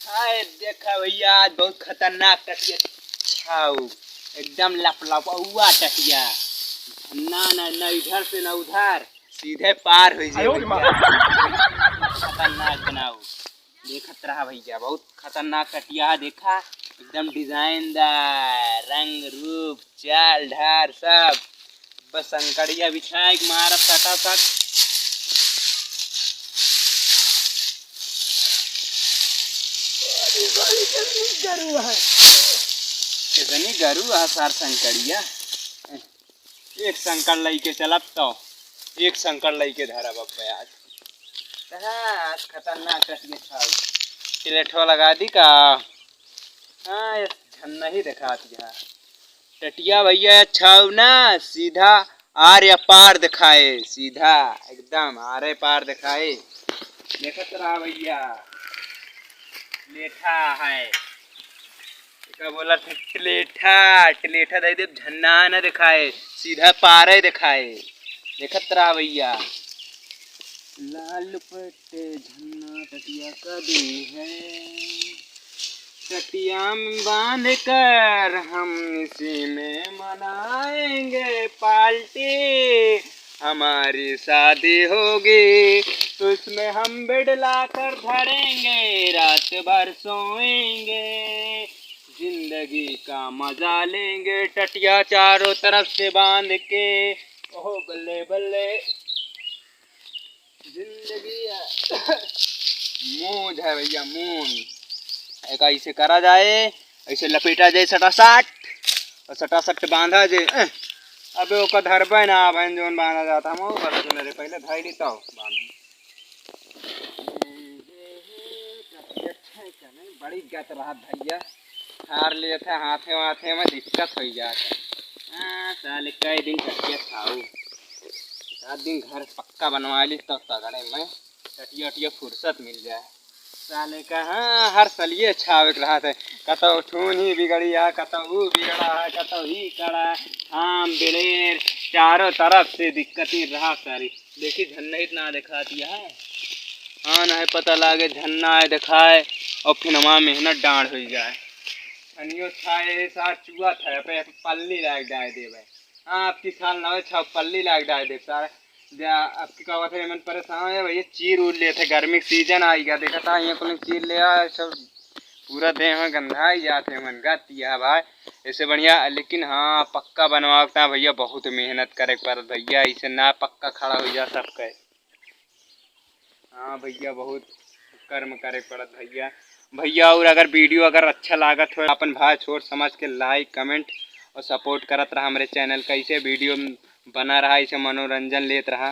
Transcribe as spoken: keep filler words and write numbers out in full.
हाय, देखा भैया, आज बहुत खतरनाक टटिया छाऊ, एकदम लपलपौआ टटिया। ना, ना, ना इधर से ना उधर, सीधे पार हो जाए भैया। खतरनाक बनाऊ, देखत रहा भैया, बहुत खतरनाक टटिया है। देखा, एकदम डिजाइनदार, रंग रूप, चाल ढाल सब। बस संकड़िया बिछाए के मारत सटासट। गरुआ है। कितनी गरुआ है सार संकड़िया। एक संकड़ लइके चलब तो एक संकड़ लइके धरब अब आज। हाँ, आज खतरनाक टटिया छाऊ। प्लेटवा लगा दी का? हाँ, ये झन्ना ही दिखाती है। टटिया भैया छाऊ ना, सीधा आर या पार दिखाए, सीधा एकदम आरे पार दिखाए। देखत रहा भैया, लेठा है। एका बोला था टिलेठा, टिलेठा दे दे, झन्ना न दिखाए, सीधा पारे दिखाए। देखत रहा भैया। लाल पट्टे झन्ना टटिया का दिन है, टटिया में बांध कर हम इसी में मनाएंगे पार्टी। हमारी शादी होगी, उसमें हम बेड लाकर धरेंगे, रात भर सोएंगे, जिंदगी का मजा लेंगे, टटिया चारों तरफ से बांध के। ओहो बल्ले बल्ले, जिंदगी है। मूंज है भैया, मूंज। एक ऐसे करा जाए, ऐसे लपेटा जाए सटासट, और सटासट बांधा जाए। अबे ओका धरबे ना, बहन जौन बांधा जाता, हम वो बस मेरे पहले धर ली तो बांध। बड़ी गत रहत भैया, हार लेत है हाथे वाथे में दिक्कत हो जात है। हाँ, साले कई दिन टटिया खाऊ, सात दिन घर पक्का बनवा ली तब तगड़े में टटिया उटिया फुर्सत मिल जाए। साले का हाँ, हर सलिए छावे के रहत है, कतौ ठून ही बिगड़ी है, कतौ ऊ बिगड़ा है, कतौ ही कड़ा है, ठाम बिलेर चारों तरफ से दिक्कत ही रहा सारी। देखी झन्ना इतना दिखाती है। हाँ, ना है पता लागे, झन्ना है दिखाए और फिर हमारा मेहनत डांड हो जाए। अनियो था ये सार चुआ था, पे पल्ली लाग जाए देवे। हाँ, आपकी साल नवे छा पल्ली लाग जाए देख सार। जा, आपकी का बात है, मन परेशान है भैया, चीर उर लेते, गर्मी के सीजन आई गया, देखा था ये कुल चीर ले आए सब, पूरा देह में गंधा ही जाते मन गतिया भाई। ऐसे बढ़िया, लेकिन हाँ, पक्का बनवावता भैया, बहुत मेहनत करे के पड़त भैया, ऐसे ना पक्का खड़ा हो जा सबके। हाँ भैया, बहुत कर्म करे पड़त भैया। भैया, और अगर वीडियो अगर अच्छा लागत हो, अपन भाई छोट समझ के लाइक, कमेंट और सपोर्ट करत रहा हमरे चैनल का। ऐसे वीडियो बना रहा, ऐसे मनोरंजन लेत रहा।